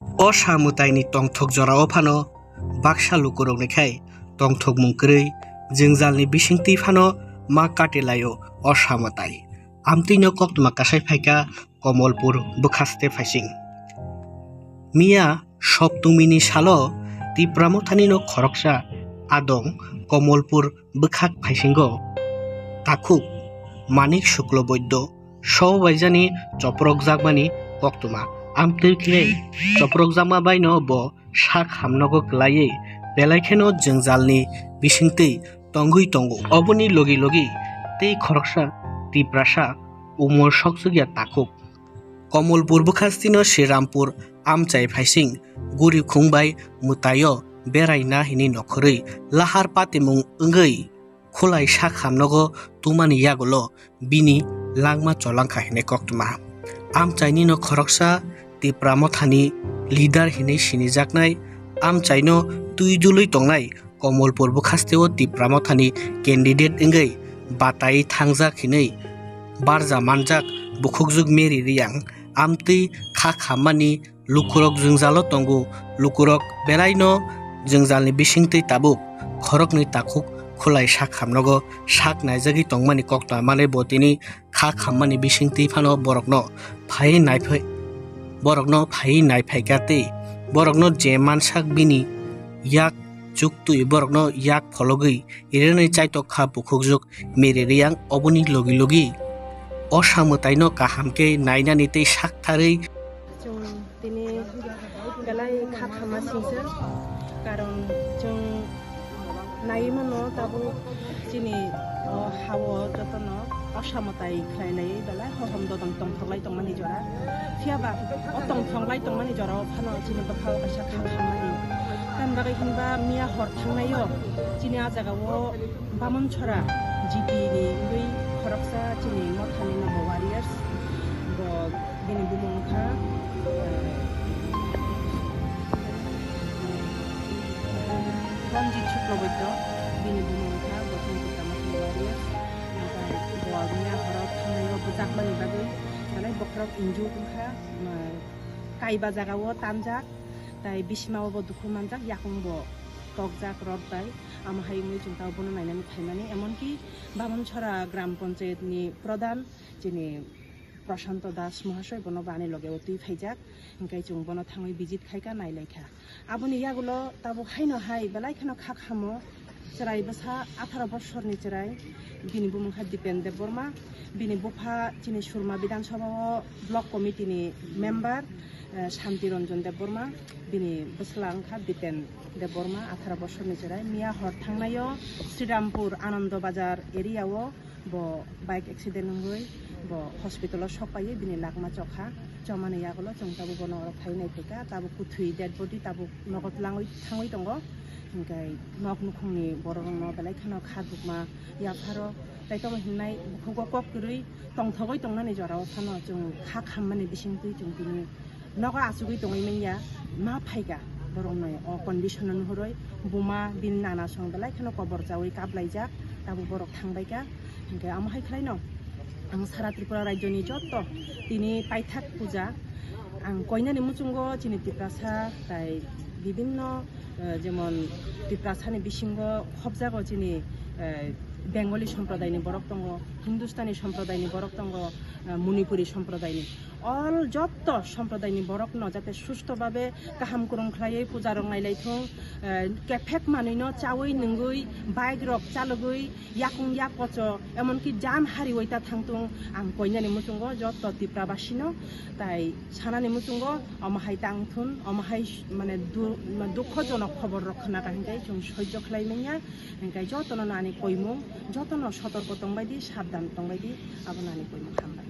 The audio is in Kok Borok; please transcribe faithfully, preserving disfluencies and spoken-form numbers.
O sa mwtaini tongthok jorao phano baksa lukurokni khai tongthokmung kwrwi jwngjalni bisingtwi phano ma kati laio o sa mwtai. Amtwino koktwma kasai phaikha Komolpur bwkhaste phaising. Miya Soptumini salo Tipra Mothanino khoroksa adong Komolpur bwkhak phaisingo takhuk Manik Shukla Boiddo sobaijani choprokjakmani koktwma. Amtwi khe choprokjakma baino bo sak hamnogo kwlaiwi belai kheno jwngjalni bisingtwi tongwi tongo. Oboni logi logi tei khoroksa Tiprasa umor sokchukya takhuk. Komolpur bwkhastino Srirampur amchai phaising guri khung bai mwtaio beraina hinwi nokhorwi lahar patimung wngwi khulai sak hamnogo tumani yagulo bini langma cholangkha hinwi koktwma. Amchainino khoroksa Tipra Mothani leader hinwi sinijaknai amchaino twi dului tongnai Komolpur bwkhasteo Tipra Mothani candidate wngwi batai thangjak hinwi barja manjak bukhukjwk Mary Riyang amtwi kha khammani lukurok jwngjalo tongo. Lukurok belaino jwngjalni bisingtwi tabuk khoroknwi takhuk khulai sak hamnogo sak naijagwi tongmani koktwma manwi bo tini kha khammani bisingtwi phano borokno phaiwi naiphai-, borokno phaiwi naiphaikha tei borokno je mansak bini yak chuktwi borokno yak phologwi rirwnwi chaitok kha bukhukjwk Mary Riyang. Oboni logi logi o sa mwtaino kaham khe nainani tei saktharwi Chwng tini belai kha khamma singsa, karon chwng naiwi mano tabuk chini o hao jotono osa mwtai khlai laiwi belai hohom dodom tongthok lai tongmani jora. Phiya ba o tongthok lai tongmani jora o phano chini bwkha o kaisa kha khammani. Tamni bagwi hinba miya hor thangnai o chini a jaga o Bamonchora G P ni wngwi khoroksa chini mothani nogo warriors bo. Bini bumung wngkha, eh, Ranjit Shukla Boiddo, bini bumung wngkha Bosonto Kamakhya Warriors, omohai bo miya horo thangnai o bwjakmani bagwi, belai bokhorok injuk wngkha, eh, kaiba jaga o tanjak, tai bisima o bo dukhu manjak, yakung bo tokjak rot bai, omohai wngwi chwng tabuk bono nainani phaimani, emonki Bamonchora Gram Panchayat ni Pradhan, chini Prashanto Das Mohasoi bono bo ani loge o twi phaijak, hwnkhe chwng bono thangwi visit khaikha, nailaikha. Aboni yagulo tabuk haino hai belai kheno kha khamo, chwrai bwsa atharo bosorni chwrai, bini bumung kha Dipen Debbarma, bini bupha chini Surma Bidhan Sabha o Block Committee ni member, eh, Shanti Ranjan Debbarma, bini bwsla wngkha Dipen Debbarma, atharo bosorni chwrai, miya hor thangnaio Srirampur Anando Bazar area o, bo bike accident wngwi bo hospital o sok paiwi bini langma chokha, chomani yagulo chwng tabuk bono oro phaiwi naiphaikha, tabuk kwthwi dead body tabuk nogo twlangwi thangwi tongo, hwnkhe nok nukhungni bororokno belai kheno kha dukma yapharo, tei tamo hwnwi bukhugo kok kwrwi tongthogwi tongnani jorao phano chwng kha khammani bisingtwi chwng tini nogo achugwi tongwi manya, ma phaikha borokni o condition no nuhurwi, buma bini nana song belai kheno kobor chawi kaplaijak, tabuk borok thangbaikha. Hinkhe amo hai khlaino ang sara Tripura rajyoni jotto tini paithak puja ang koinani muchungo chini Tiprasa tai bibinno, eh, jemon Tiprasani bisingo khobjago chini, eh, Bengali somprodaini borok tongo, Hindustani somprodaini borok tongo, eh, Manipuri somprodaini. All jotto somprodaini borokno jate susto babe kaham kwrwng khlaiwi puja rok nailaithung, eh, kephek manwino chawi nungwi, bike rok chalogwi, yakung yak kocho, emonki jan hariwi ta thangtung, ang koinani muchungo jotto Tiprabasino tai sanani muchungo omo hai tangthun, omo hai mane du-, dukhojonok khobor rok khna ka hinkhe chwng soijo khlai manya, hinkhe jotono nani koimung, jotono sotorko tongbaidi, sabdan tongbaidi, abono ani koimung hambai.